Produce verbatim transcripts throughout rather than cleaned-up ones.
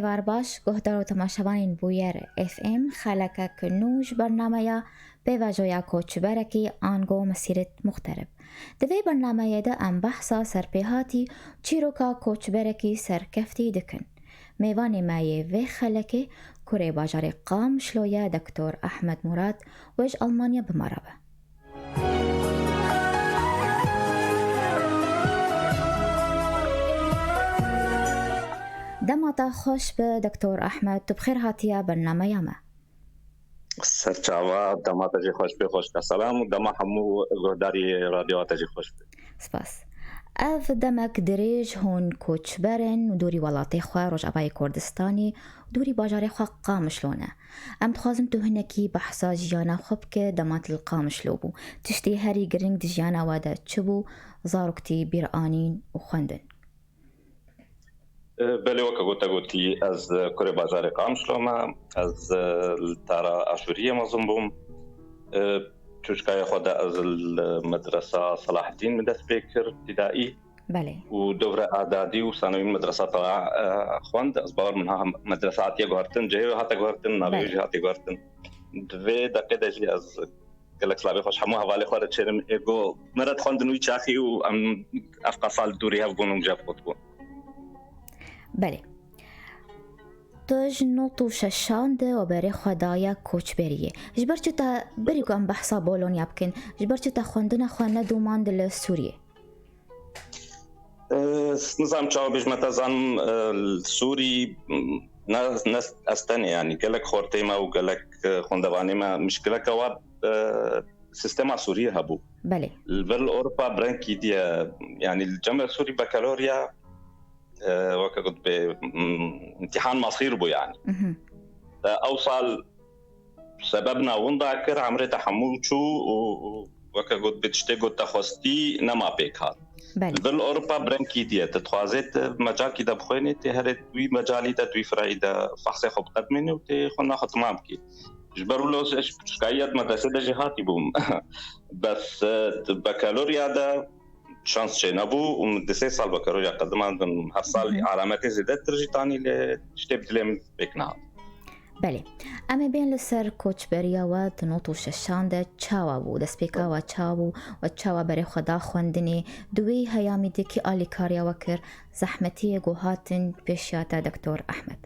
Bar baş, guhdar û temaşevanên Bûyer F M, xelekek nû ji bernameya Pêvajoya Koçberekî ango Mesîret Muxterib. Di vê bernameyê de em behsa serpêhatî û çîroka koçberekî serkeftî dikin. Mêvanê me yê vê xelekê kurê bajarê Qamişlo ye, Doktor Ehmed Murad, wê ji Almanya bi me re be. Dema te xweş be, Doktor Ehmed, tu bi xêr hatiye bernameya me. Serçava, dema te jî xweş be, xweşka selam û dema hemû guhdarî radyoya te jî xweş be. Spas. Ev demek dirêj hûn koçber in û dûrî welatê xwe, Rojavayê Kurdistanê, û dûrî bajarê xwe Qamişlo ne. Em dixwazin tu hinekî behsa jiyana xwe bike, dema tu li Qamişlo bû. Tiştê herî giring di jiyana we de çi bû, zaroktî bîr anîn û xwendin? E, belê, weke ku te gotî, ez, e, kurê bajarê Qamişlo me. Ez, e, li Tara Aşûriyê mezin bûm. E, çûçkayê xwe de ez li medresa Selaheddîn min dest pê kir, îbtidaî. Belê. Û dewre adadî û sanewî min medresa Tara, e, xwend. Ez bawer min ha medresa hatiye guhertin, cihê wê hate guhertin, navê wê Belê. jî hatiye guhertin. Di vê deqê de jî ez gelek silavê xweş hemû hevalê xwe re çêrim. Ê go me re dixwendin wî çaxî û em ev qasa li dûrî hev bûn û ji hev qut bûn. Belê. Tu ji not û şeşan de we berê xwe daye koçberiyê. Ji ber çi te, berî ku em behsa Bologna bikin, ji ber çi te xwendina xwe nedomand li Sûriyê? E, nizanim çawa bêjim, te zanim, e, li Sûrî, m, ne, ne, ez tenê, yanî gelek xortê me û gelek, e, xwendevanê me mişkileke wa, e, sîstema Sûriyê hebû. Belê. Li vir li Ewropa bi rengkî diye, yanî li cem Sûrî bakalorya, e, weke gotibê, m, îmtîhan masîr bû yanî. Mhm. E, ew sal sebebna winda kir, emrê te hemû çû û, û weke got, bi tiştê got te xwestî nema pêk hat. Belê. Li vir li Ewropa bi rengkî diye. Tu dixwazê tu mecalkî de bixwênî, tê herê wî mecalî de, wî firayî de fehsê xwe biqedmînî û tê xwendina xwe timam bikî. Ji ber wilo ez çûçkayî ya di medresê de jî hatî bûm. Bes, e, tu bakalorya de şans çênebû û min di sê sal bakalorya qedimandin, her sal Hı hı. alametê zêdetir jî tanî, lê tiştê bi dilê min pêk nehat. Belê. Em ê bên li ser koçberiya we di not û şeşan de çawa bû, destpêka we çawa bû, we çawa berê xwe da xwendinê, di wê heyamî de kî alîkariya we kir, zehmetiyê ku hatin pêşiya te, Doktor Ehmed?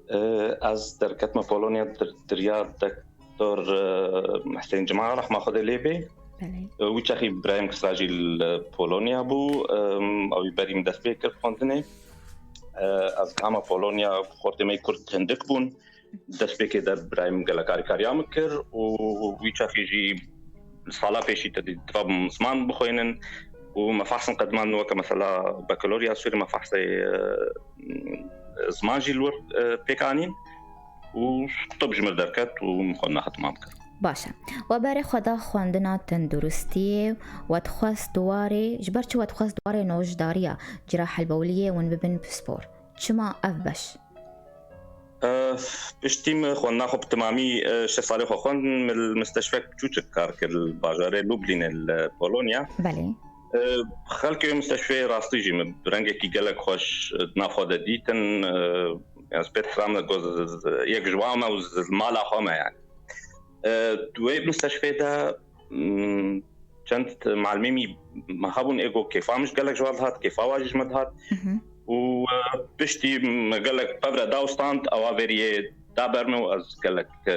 Ee, ez derketime Polonya dir-, diriya Doktor, e, Husên Cima, rehma Xwedê lê bê. Belê. E, wî çaxî birayê min kisa jî li Polonya bû. Em, ew ê berî min dest pê kir xwendinê. E, ez gama Polonya, xortê me yê Kurd hindik bûn. Destpêkê de birayê min gelek alîkariya min kir û wî çaxî jî sala pêşî te dî, diva ziman bixwînin û me fehsin qedimandin, weke mesela bakalorya Sûrî me fehsê, e, ziman jî li wir, e, pêk anîn û top ji mir derket û min xwendina xwe temam kir. Baş e. We berê xwe da xwendina tenduristiyê, we dixwest di warê, ji ber çi we dixwest di warê nojdarîya, cira helbewliyê hûn bibin pispor? Çima ev beş? E, piştî min xwendina xwe bi temamî, e, şeş salê xwe xwend, min li misteşfek çûçik kar kir li bajarê Lublînê li Polonya. Belê. E, xelkê wê misteşfê rastî jî min bi rengekî gelek xweş, e, di nav xwe de dîtin. E, ez pê dihram, goz, yek ji wan me û z-, mala xwe me yani. E, di wê misteşfê de, mm, çend malimê min hebûn, ê got kêfa min ji gelek ji wan dihat, kêfa wan jî ji me dihat. Mhm. Û, e, piştî me gelek pevre da û stand, ewa veriyê da ber min û ez gelek, e,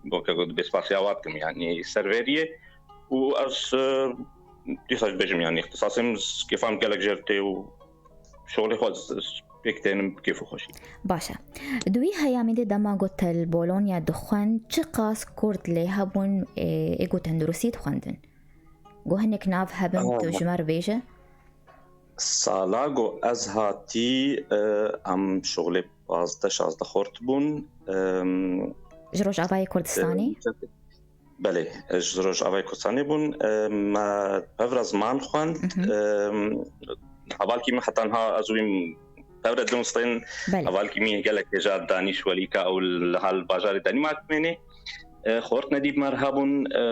weke got, bêspasiya wan dikim, yanî ser veriyê. Û ez, e, dîsa jî bêjim, yanî îxtisasê min kêfa min gelek jêr tê û şixulê xwe z-, z-, pêk tênim bi kêf û xweşî. Baş e. Di wî heyamî de dema ku te li Bologna dixwend, çi qas Kurd lê hebûn, ê, ê ku tenduristî dixwendin? Ku hinek nav hebin, tu Ah. ji me re bêje? Sala ku ez hatî, e, em şixulê pazdeh şazdeh xort bûn. Em, Ji Rojavayê Kurdistanê? e, Belê, ji Rojavayê Kurdistanê bûn. E, me pevra ziman xwend. Mhm. E, hevalkî min heta niha ez û wî pevre din stên. Belê. Hevalkî min gelek hêja danî ji welîka û li hal bajarê Danîmark dimênê. E, xort nedî me re hebûn, e,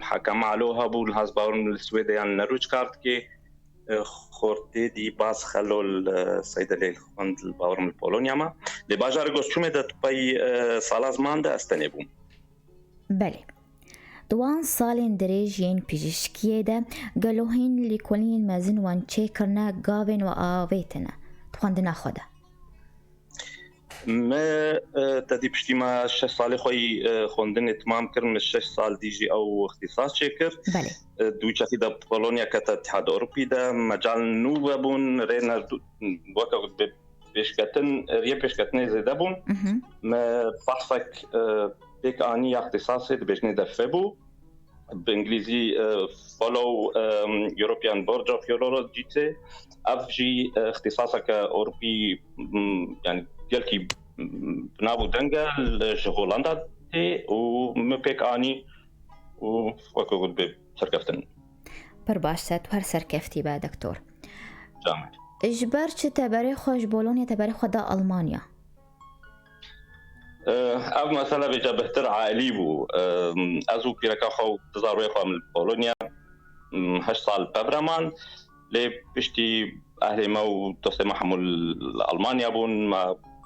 heka malo hebû, li haz bawerim li Swêdê yan li Norwich kar dikê. e, xortê dî baz xelo li Seydelê xwend li bawerim li Polonya me. Lê bajarê Gosçûmê de tu pey, e, sala ziman de ez tenê bûm. Belê. Di wan salên dirêj yên pijîşkiyê de gelo hîn lîkolînên mezin wan çêkirine gavên we avêtine di xwendina xwe de? Me, e, tedî piştî me şeş salê xwe yî, e, xwendinê timam kir, min şeş sal dî jî ew îxtîsas çêkir. Belê. E, di wî çaxî de Polonya kete Îtîhad Ewropî de, mecal nû vebûn, rê nerdû-, weke bi-, pêşketin, riyê pêşketinê zêde bûn. Mhm. Me behsek, e, pêk anî ya îxtîsasê dibêjinê de FEBU. Bi îngilîzî, e, Fellow, e, European Board of Urology tê. Ev jî, e, îxtîsaseke Ewropî, m, yani gelkî, m, bi nav û deng e, li, ji Holanda tê û min pêk anî û weke got bê serkeftin. Pir baş e, tu her serkeftî be, doktor. Camêr. Ji ber çi te berê xwe ji Bologna, te berê xwe da Almanya? Eh, ev mesele vêca bihtir ailî bû. Eh, ez û pîreka xwe û du zarokê xwe em li Polonya, mm, heşt sal li pev re man. Lê piştî ehlê me û dostê me hemû li Almanya bûn. Me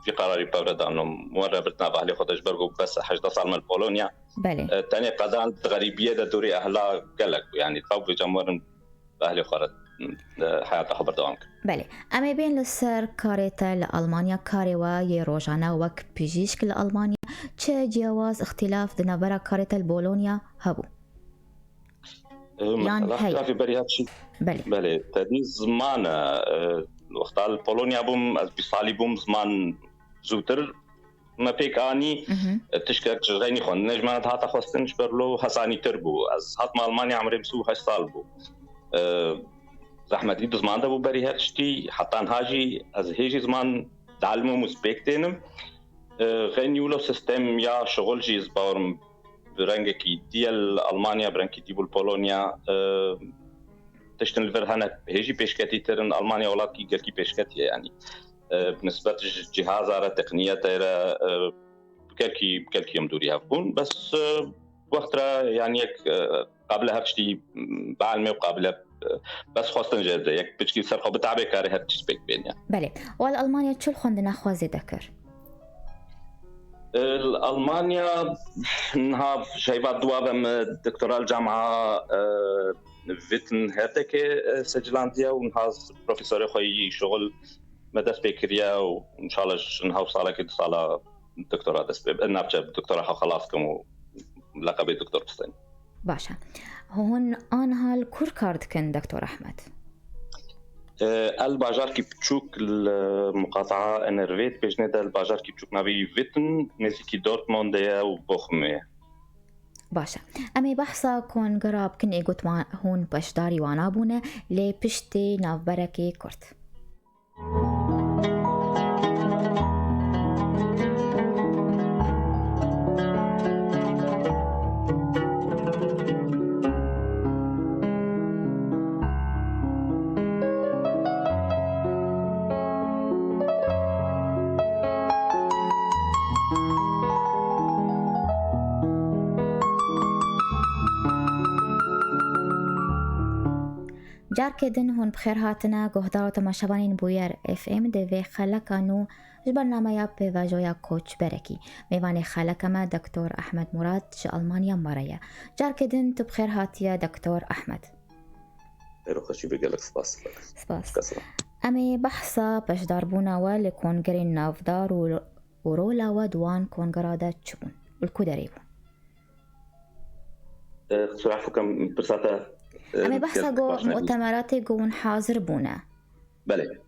vî qerarî pev re da, min wer re birt nav ehlê xwe de, ji ber ku bes hejdeh sal me li Polonya. Belê. Eh, tenê qedan di xerîbiyê de dûrî ehla gelek bû. Yanî xew vêca min werin bi ehlê xwe re, e, heyata xwe berdewam kir. Belê. Em ê bên li ser karê te li Almanya, karê we yê rojane wek pijîşk li Almanya. Çi ciyawaz, îxtîlaf di navbera karê te li Bologna hebû? E, yan mesela heye? Îxtîlafê berî her çî. Belê. Belê, tedî ziman e, e, wexta li Polonya bûm, ez bîst salî bûm, ziman zûtir me pêk anî, Mhm. tiştek ji xeynî xwendinê ji me re dihate xwestin, ji ber lo hesanîtir bû. Ez hatime Almanya, emrê bîst û heşt sal bû. E, zehmetî bi ziman de bû berî her tiştî, heta niha jî ez hê jî ziman dielmim û spêk tênim. E, xeynî wilo sistem ya şixul jî ez bawerim bi rengekî dî ye li Almanya, bi rengekî dî bû li Polonya. E, tiştin li vir hene hê jî pêşketîtir in. Almanya welatkî gelkî pêşketî ye, yanî, e, bi nisbet ji cîhaza re, teqniyetê re, e, gelkî, gelkî em dûrî hev bûn. Bes, e, wext re, yanî, yek, e, qabile her tiştî, m, bielmê û qabile, e, bes xwestin jê de, yek piçkî ser xwe bitabê, karê her tişt pêk bêne. Belê. Û li Almanya çi li xwendina xwe zêde kir? E, li Almanya niha ji heyva dua ve me doktora li camia, e, Witten Herdekê, e, secilandiye û niha profesorê xwe yî şixul me dest pê kiriye û înşallah ji niha û salekê du sala doktora dest pê, navçe doktora xwe xelas kim û leqebê doktor bistînim. Baş e. Hûn aniha li kur kar dikin, doktor Ehmed? E, ez li bajarkî biçûk li muqataa N R W dibêjinê de, li bajarkî biçûk navê Witten, nêzîkî Dortmundê ye û Bochumê ye. Baş e. Em ê behsa kongera bikin, ê got ma-, hûn beşdarî wana bûne, lê piştî navberekê kurt. Carkê din hûn bi xêr hatine, guhdar û temaşevanên Bûyer F M di vê xeleka nû ji bernameya pêvajoya koçberekî. Mêvanê xeleka me Doktor Ehmed Murad ji Almanya me re ye. Carkê din tu bi xêr hatiye, Doktor Ehmed. Xêr û xweşî be, gelek spas. Spas. Spas. Em ê behsa beşdarbûna we li kongerên navdar û, û rola we di wan kongera de çi bûn û li ku derê bûn? E, qisûr efû kem pirsa te, e, Em ê behsa gelek go baş nebû. Mutemeratê go hûn hazir bûne. Belê.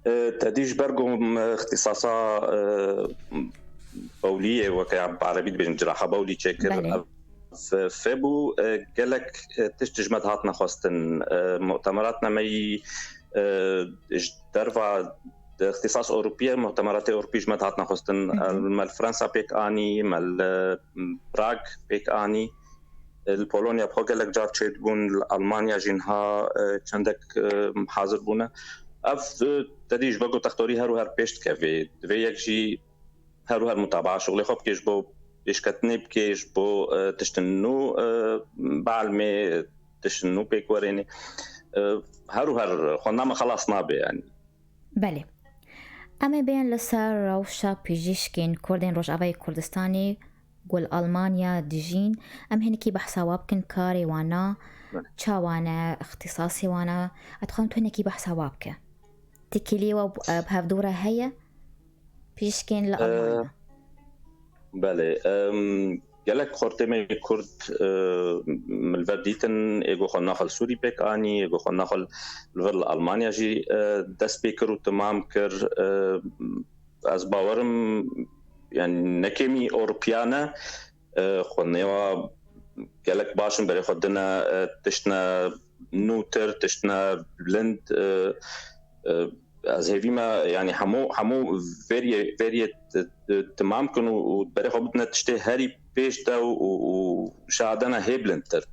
E, tedî ji ber ku, m, îxtîsasa, e, bewliyê, weke ya bi erebî dibêjin ciraha bewlî çêkir, Belê. ev f-, febû, e, gelek, e, tişt ji me dihatine xwestin. E, mutemeratna me yî, e, ji derva di îxtîsas Ewropî ye, mutemeratê Ewropî ji me dihatine xwestin. Hı hı. E, me li Fransa pêk anî, me li, e, Prag pêk anî. Li Polonya bi xwe gelek car çêdibûn, li Almanya jî niha, e, çendek, e, hazir bûne. Ev, e, tedî ji ber ku textorî her û her pêş dikeve. Divê yek jî her û her mutabaa şixulê xwe bike, ji bo pêşketinê bike, ji bo, e, tiştin nû, e, bielmê, tiştin nû pêk werêne. e, her û her xwendina me xelas nabe, yanî. Belê. Em ê bên li ser rewşa pijîşkên Kurdên Rojavayê Kurdistanê ku li Almanya dijîn, em hinekî behsa wa bikin, karê wana, çawa ne, îxtîsasê wana, ez dixwazim tu hinekî behsa wa bike. Tikilî we bi hevdû re heye? Pijîşkên li Almanya. Belê. Gelek xortê me yê Kurd min li vir dîtin, ê ku xwendina xwe li Sûrî pêk anî, ê ku xwendina xwe li vir li Almanya jî dest pê kir û temam kir. Ez bawerim, yanî ne kêmî Ewropiya ne, xwendinê wa gelek baş in, berê xwe dine tiştine nûtir, tiştine bilind. Ez hêvî me, yanî hemû, hemû veriyê, veriyê temam kin û berê xwe bidine tiştê herî pêş de û şahadana hê bilindtir.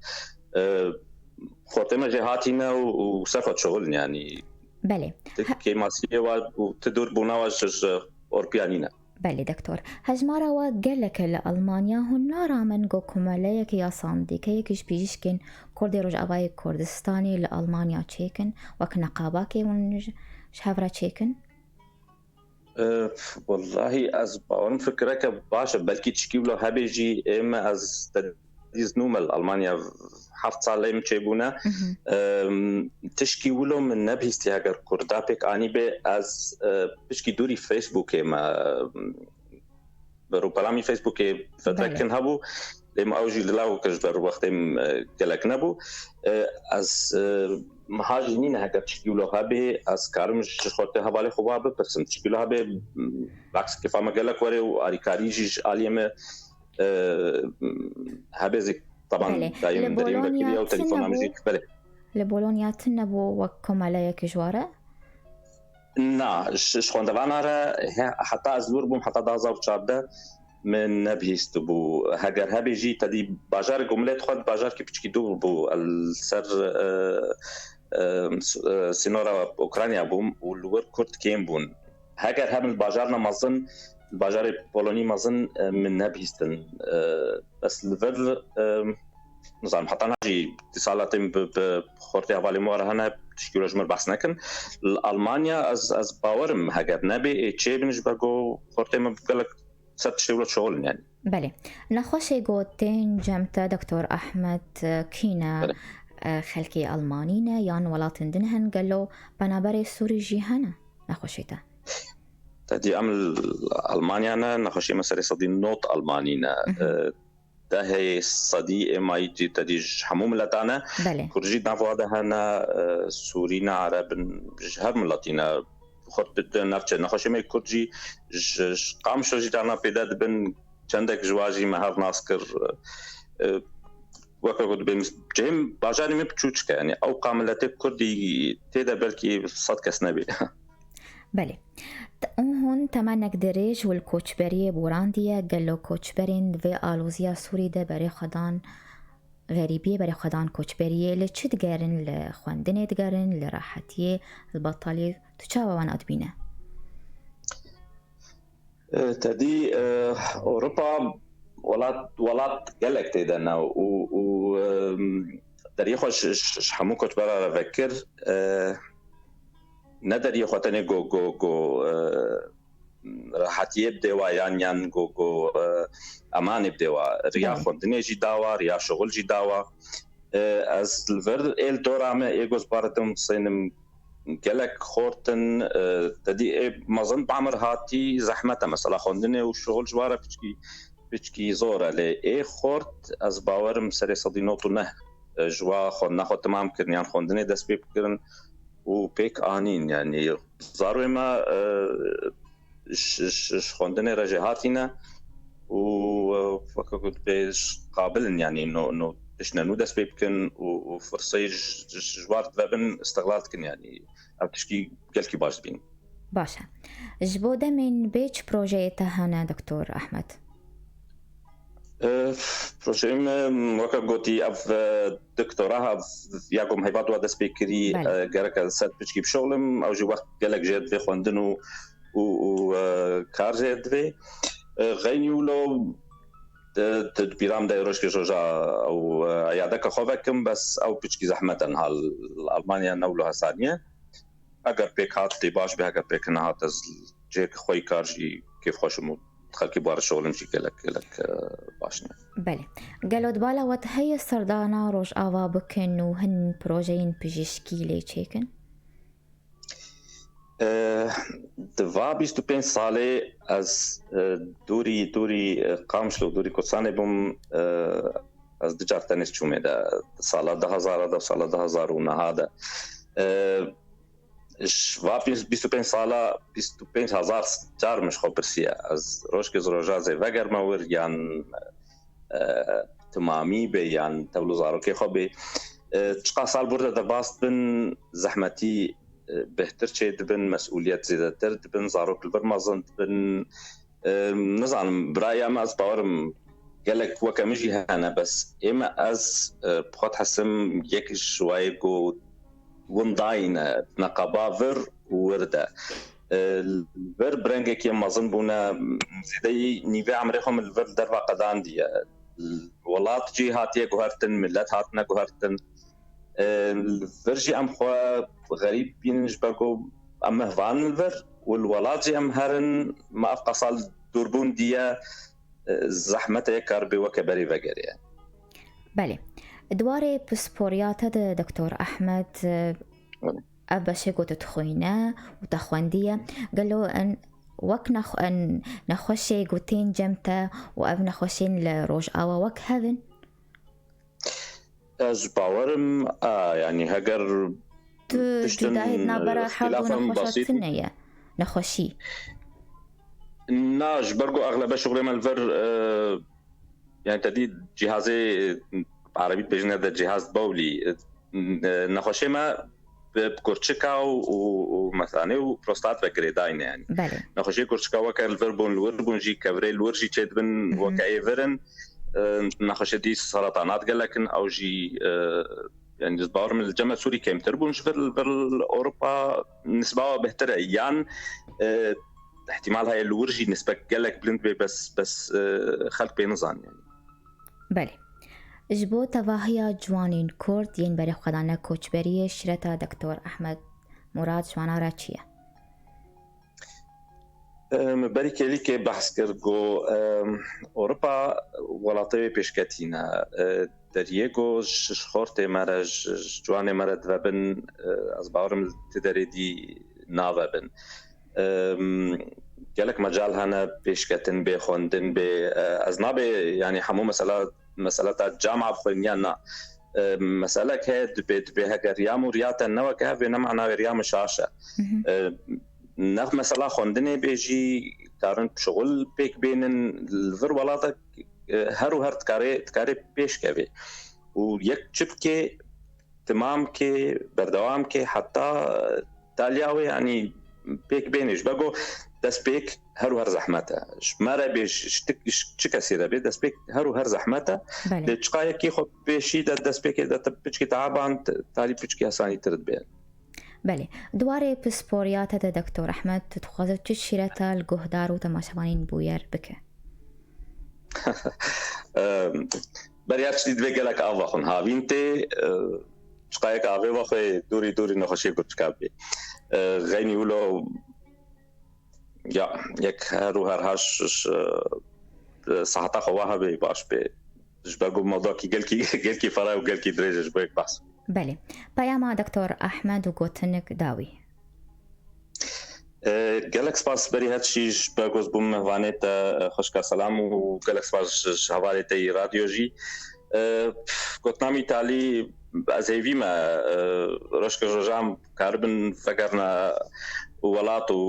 Xortê me jê hatîne û ser xwe dişuxulin, yanî. Belê. Ti kêmasiyê wa û ti dûrbûna wa ji Ewropiya nîne. Belê doktor. Hejmara we gelek e li Almanya. Hûn naramin ku komeleyekê ya sandîkeyekî ji pijîşkên Kurdê Rojavayê Kurdistanê li Almanya çêkin, wek neqabakê hûn ji hev re çêkin? Wellahî ez bawerim fikireke baş e. Belkî tişkî wilo hebe jî, ê me ez te dî zinû me li Almanya heft sal ê min çêbûne. Tişkî wilo min nebihîstî heger Kurda pêk anî bê. Ez piçkî dûrî Facebookê me, bi rûpelamî Facebookê fetekin hebû. Lê me ew jî li law kir ji ber wextê min gelek nebû. Ez, meha jî nîne heger tişkî wilo hebê, ez karim ji xortê hevalê xwe wa bipirsim. Tişkî wilo hebê, baks kêfa me gelek were û arîkarî jî ji aliyê me hebe zî, teban dayê min deriyê min vekiriye û telefona min jî. Belê. Li Bologna tune bû wek komeleyekî ji we re? Na, ji xwendevana re heta ez li wir bûm, heta du hazar û çardeh min nebihîstibû. Heger hebê jî, te dî bajarê ku milê dixwend bajarkî piçkî dûr bû, li ser sînora Ukrayna bûm û li wir Kurd kêm bûn. Heger hebin li bajarna mezin, li bajarê Polonî mezin, min nebihîstin. Bes li vir, nizanim, heta niha jî îtîsalatê min bi xortê hevalê min were hene, tişkî wilo ji min behs nekin. Li Almanya ez, ez bawerim heger nebê, ê çêbin ji ber ku xortê min bi gelek ser tiştê wilo dişuxulin, yanî. Belê. Nexweşê ku tên cem te, Doktor Ahmed, kî ne? Xelkê Almanî ne yan welatên din hen? Gelo penaberê Sûrî jî hene nexweşê te? Te dî em li Almanya ne, nexweşê me serê sedî nod Almanî ne. Dehê sedî ê mayî jî te dî ji hemû mileta ne. Belê. Kurd jî nav wa de hene, Sûrî ne, Ereb in, ji her miletî ne. Xurt navçe nexweşê me Kurd jî ji, ji Qamişlo jî carna pêde dibin, çendek ji wa jî me hev nas kir. Weke ku dibêm cihê min, bajarê min piçûçik e, yanî ew qa miletê Kurdî tê de belkî sed kes nebê. Belê. Û hûn temenek dirêj û li koçberiyê borandiye, gelo koçberên vê aloziya Sûrî de berê xwe dan xerîbiyê, berê xwe dan koçberiyê, li çi digerin, li xwendinê digerin, li rehetiyê, li betaliyê, tu çawa wan dibîne? Te dî, Ewropa welat, welat gelek tê de ne û, û deriyê xwe ji, ji hemû koçbera re vekir. Ne deriyê xwe tenê go, go, go rehetiyê bidê wa yan, yan go, go emanê bidê wa. Riya xwendinê jî dawa, riya şixul jî dawa. Ez li vir ê li dora me ê gozbaritim sênim gelek xortin, te dî ê mezin bamir hatî zehmet e. Mesela xwendinê û şixul ji wa re piçkî, piçkî zor e. Lê ê xort ez bawerim serê sedî nod û neh ji wa xwendina xwe temam kirin yan xwendinê dest pê bikirin û pêk anîn. Yanî zarwê me ji xwendinê re jê hatîne û weke ku dibê qabil in, yanî no, no tiştine nû dest pê bikin û, û firseyê ji, ji war vebin, îstixlal dikin, yanî ev tişkî gelkî baş dibînin. Baş e. Ji bo demên bê çi projeyê te hene, Doktor Ahmed? Projeyê min, weke gotî, ev doktora ha ya ku min heyva dua dest pê kirî, gerek ez ser piçkî bişuxlim, ew jî wext gelek jê divê xwendin û û, û kar jê divê. Xeynî wilo e, tu di bîra min de rojkê roja ew, e, eyadeke xwe vekim, bes ew piçkî zehmet e niha li Almanya ne wilo hesaniye. Eger pêk hat tê baş be, eger pêk nehate ez cihek xwe yî kar jî kêfxweş im û xelkê bi we re şixulim jî gelek, gelek, e, baş ne. Belê. Gelo di bala we de heye serdana Rojava bikin û hin projeyên pijîşkî lê çêkin? E, di va bîst û pênc salê ez, e, dûrî, dûrî, e, Qamişlo, dûrî Kurdistanê bûm, e, ez du car tenê çûmê de, sala du hezar de, sala du hezar û neh de. E, ji va pênc, bîst û pênc sala, bîst û pênc hezar car min ji xwe pirsiye. Ez rojkê ji roja zê vegerme wir yan, e, timamî bê yan tevlo zarokê xwe bê. E, çiqa sal burada derbas dibin, zehmetî, e, bêhtir çê dibin, mesûliyet zêdetir dibin, zarok li vir mezin dibin. E, nizanim, biraya me ez bawerim gelek weke min jî hene, bes ê me ez, e, bi xwe dihesim yek ji wayê ku windayî ne, neqeba vir û wir de. E, li vir bi rengekî mezin bûne, zêdeyî nîvê emrê xwe min li vir li derva qedandiye. Welat jî hatiye guhertin, millet hatine guhertin. E, li vir jî em xwe xerîb bînin ji ber ku em mehvan li vir û li welat jî em herin, me ev qasa li dûrbûn diye, e, zehmet e yek kar bê weke berê vegerê. Belê. Di warê pisporiya te de Doktor Ehmed, e, Belê. Ev beşê ku tu dixwîne û te xwendiye, gelo en wek nexw-, en nexweşê ku tên cem te û ev nexweşên li Rojava wek hev in? Ez bawerim, a, yanî heger Tu tiştin, cudahî di navbera e, hevdu ixtilafan nexweşa basît tune ye. Nexweşî. Na, ji ber ku exlebe şuxulê me li vir, e, yani te dî cihazê, e, erebî dibêjin de cihaz bewlî, e, e, nexweşê me bi, bi kurçika û, û, û mesanê û prostat ve girêdayî ne yani. Belê. Nexweşê kurçika weke li vir bûn, li wir bûn jî, kevirê li wir jî çêdibin, Mhm. weke ê vir in. E, nexweşê dî saratanat gelek in, ew jî, e, yani ez bawer min li cem me Sûrî kêmtir bûn ji vir, vir Ewropa nisba we bêhtir e. Yan, e, ihtimal heye li wir jî nisbek gelek bilind bê, bes, bes, e, xelk pê nizan yani. Belê. Ji bo tevahiya ciwanên Kurd yên berê xwe dane koçberiyê, şireta Doktor Ehmed Murad ji wana re çi ye? Em, berî kêlîkê behs kir ku, em, Ewropa welatê wê pêşketî ne. E, deriyê ku ji, ji xortê me re, ji, ji ciwanê me re divebin, e, ez bawerim li ti derê dî navebin. Em, gelek mecal hene pêşketin bê, xwendin bê. E, ez nabê, yani hemû mesela, mesela ta cama bixwîn yan na. E, meselek heye dibê, dibê heger riya min û riya te ne weke hev bê, ne mana wê riya min şaş e. Mhm. E, ne mesela xwendinê bê jî karin şixul pêk bênin, li vir welatek, e, her û her dikarê, dikarê pêş kevê. Û yek çi bikê, timam kê, berdewam kê, heta taliya wê, yanî pêk bênê. Ji ber ku destpêk her û her zehmet e. Ji me re bê, ji, ji tik-, ji çi kesî re bê, destpêk her û her zehmet e. Belê. Lê çiqa yekî xwe pêşî de destpêkê de te piçkî teaban, t-, talî piçkî hesanîtir dibe. Belê. Di warê pisporiya te de Doktor Ehmed, tu dixwaze çi şîreta li guhdar û temaşevanên bûyer bike? Em, berî her tiştî divê gelek av vexwin. Havîn tê, e, çiqa yek avê vexwê, dûrî dûrî nexweşiyê kurçika bê. E, xeynî wilo, ya, yek her û her haş, ş-, e, saheta xwe wa hebê baş bê. Ji ber ku mewdakî gelkî, gelkî ferah û gelkî dirêj e, ji bo yek behs. Belê. Peyama Doktor Ehmed û gotinik dawî. E, gelek spas berî her tiştî ji ber ku ez bûm mehvanê te, e, xweşka Selam, û gelek spas ji, ji hevalê te yî radyo jî. E, gotina min talî, ez hêvî me, e, rojke roja em karibin vegerine welat û,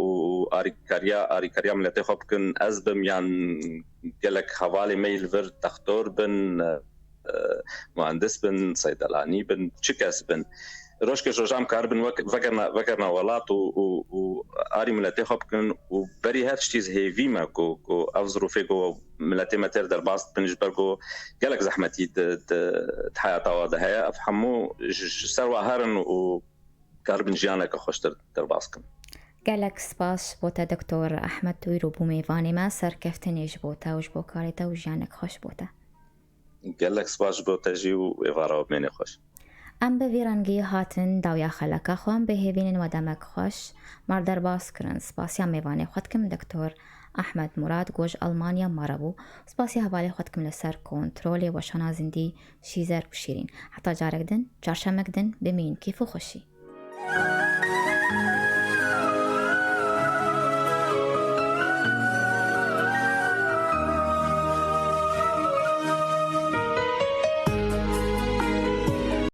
û, û arîkariya, arîkariya miletê xwe bikin, ez bim yan gelek hevalê me yî li vir dextor bin, e, muhendis bin, seydelanî bin, çi kes bin. Rojke roja em karibin wek-, vegerine, vegerine welat û, û, û arî miletê xwe bikin û berî her tiştî ez hêvî me ku, ku ev zirûfê ku miletê me têr derbas dibin ji ber ku gelek zehmetî di, di, di heyata we de heye. Ev hemû ji, ji ser we herin û karibin jiyaneke xweştir derbas kin. Gelek spas ji bo te Doktor Ehmed Wîro bû mêvanê me, serkeftinê ji bo te û ji bo karê te û jiyanek xweş bo te. Gelek spas ji bo te jî û êvara mênê xweş. Em bi vî rengî hatin dawiya xeleka xwe, em bi hêvînin we demek xweş. Mar derbas kirin, spasiya mêvanê xwe dikim Doktor Ehmed Murad, ku ji Almanya mara bû. Spasiya hevalê xwe dikim li ser kontrolê weşana zindî Şîzer û Şîrîn. Heta carek din, çarşemek din, bimîn kêf û xweşî.